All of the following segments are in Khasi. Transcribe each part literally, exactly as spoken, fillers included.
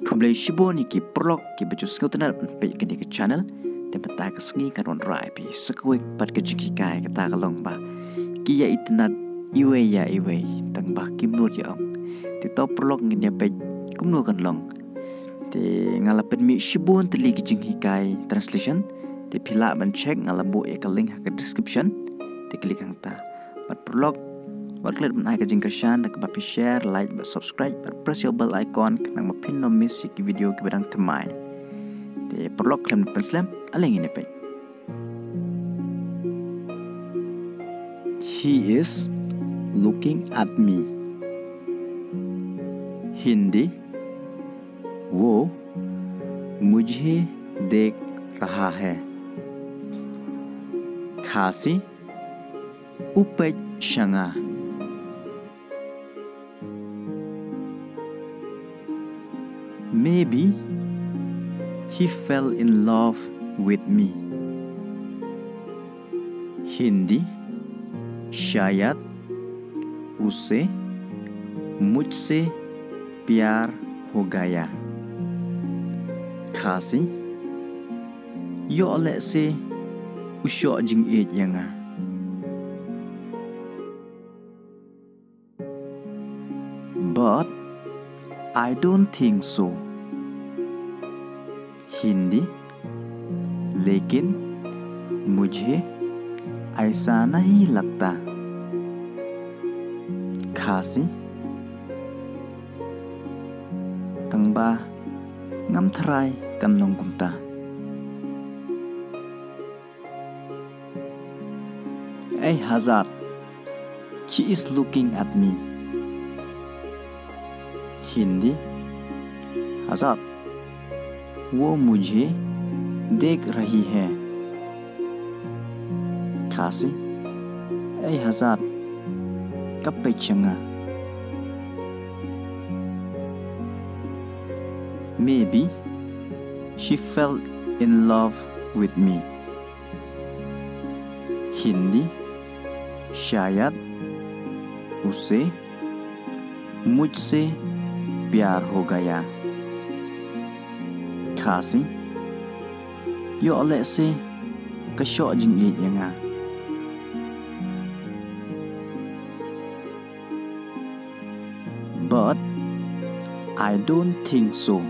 Khublei shibun ïa ki paralok kiba ju sngewtynnat ban peit kane ka channel. Te mynta ka sngi ngan wanrah ïa phi sa kawei pat ka jinghikai, kata ka long ba ki ïa itynnat iwei ïa iwei tang ba kim nud ïa ong. Te to paralok ngin ïa peit kumno kan long. Te nga la pynmih shibun tylli ki jinghikai translation. Te phi lah ban check, nga la buh ïa ka link ha ka description. Te click hangta. Bad paralok, wat klet ban ai ka jingkyrshan da kaba phi share, like bad subscribe bad press ïa u bell icon khnang ba phin ym miss ïa ki video kiba dang thymmai. Te paralok, khlem da pynslem, ale ngin ïa peit. He is looking at me. Hindi, वो मुझे देख रहा है। Khasi, u peit sha nga. Maybe he fell in love with me. Hindi, शायद उसे मुझसे प्यार हो गया। Khasi, ïoh lehse u shoh jingïeit ïa nga. But I don't think so. Hindi, लेकिन मुझे ऐसा नहीं लगता। Khasi, tang ba ngam tharai kan long kumta. Ei Hazat, she is looking at me. Hindi, Hazat, वो मुझे देख रही है। Khasi, ei Hazat, ka peit sha nga. Maybe she fell in love with me. Hindi, शायद उसे मुझसे प्यार हो गया। Khasi, ïoh lehse ka shoh jingïeit ïa nga. But I don't think so.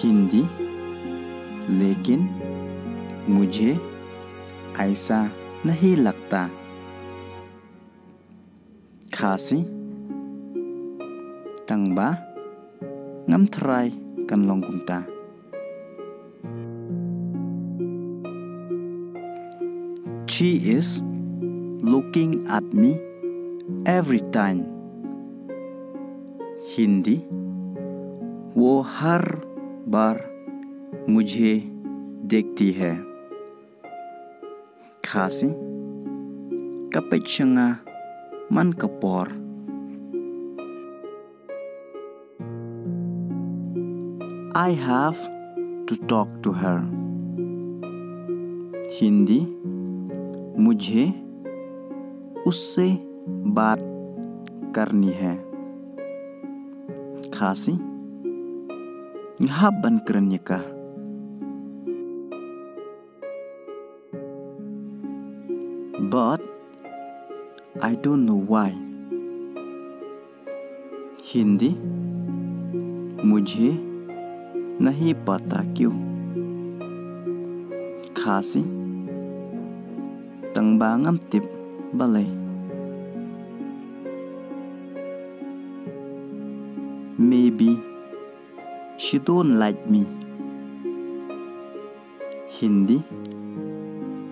Hindi, लेकिन मुझे ऐसा नहीं लगता। Khasi, tang ba ngam tharai kan long kumta. She is looking at me every time. Hindi, वो हर बार मुझे देखती है। Khasi, ka peit sha nga man ka por. I have to talk to her. Hindi, मुझे उससे बात करनी है। Khasi, nga hap ban kren ïa ka. But I don't know why. Hindi, मुझे नहीं पता क्यों। Khasi, tang ba ngam tip balei. Maybe she don't like me. Hindi,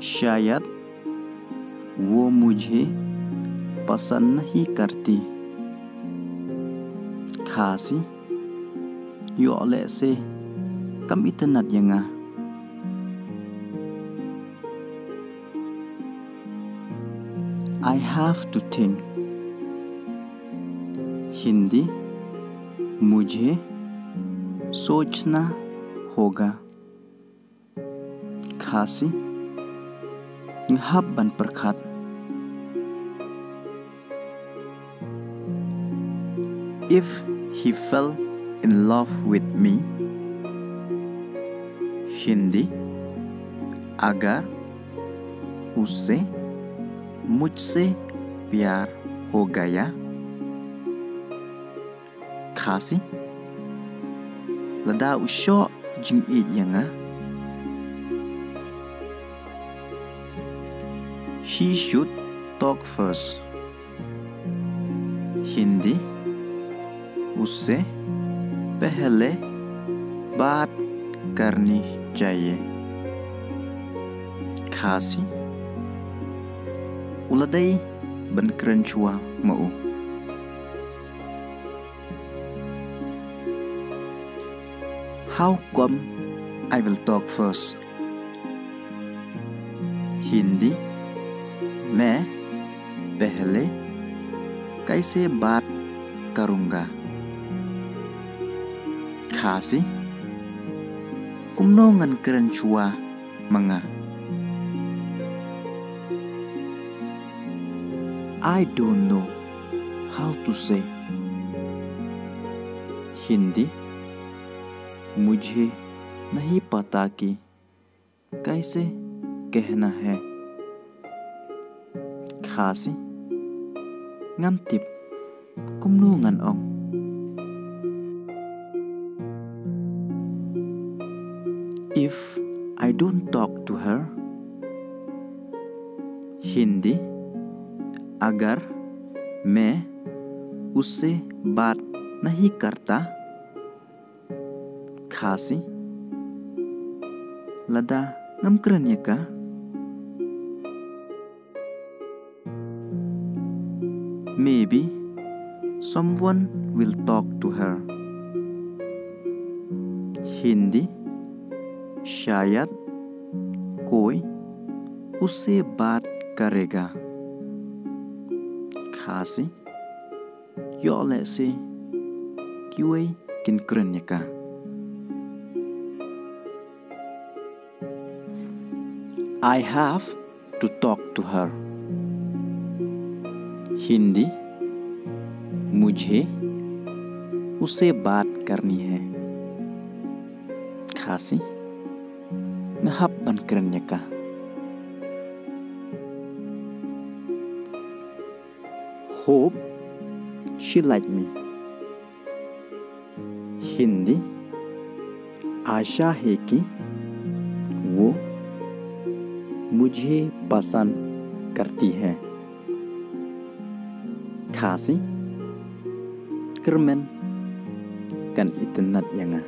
शायद वो मुझे पसंद नहीं करती। Khasi, ïoh lehse kam itynnat ïa nga. I have to think. Hindi, मुझे सोचना होगा। Khasi, nga hap ban pyrkhat. If he fell in love with me? Hindi, अगर उसे मुझसे प्यार हो गया। Khasi, lada u shoh jingïeit ïa nga. He should talk first. Hindi, उसे पहले बात करनी चाहिए। Khasi, u la dei ban kren shuwa ma u. How come I will talk first? Hindi, मैं पहले कैसे बात करूँगा? Khasi, kumno ngan kren shuwa ma nga? I don't know how to say. Hindi, मुझे नहीं पता कि कैसे कहना है। Khasi, ngam tip kumno ngan ong. If I don't talk to her, Hindi, अगर मैं उससे बात नहीं करता। Khasi, lada ngam kren ïa ka. Maybe someone will talk to her. Hindi, शायद कोई उससे बात करेगा। Khasi, ïoh lehse kiwei kin kren ïa ka. I have to talk to her. Hindi, मुझे उससे बात करनी है। Khasi, nga hap ban kren ïa ka. Hope she like me. Hindi, आशा है कि वो मुझे पसंद करती है। Khasi, kyrmen kan itynnad ïa nga.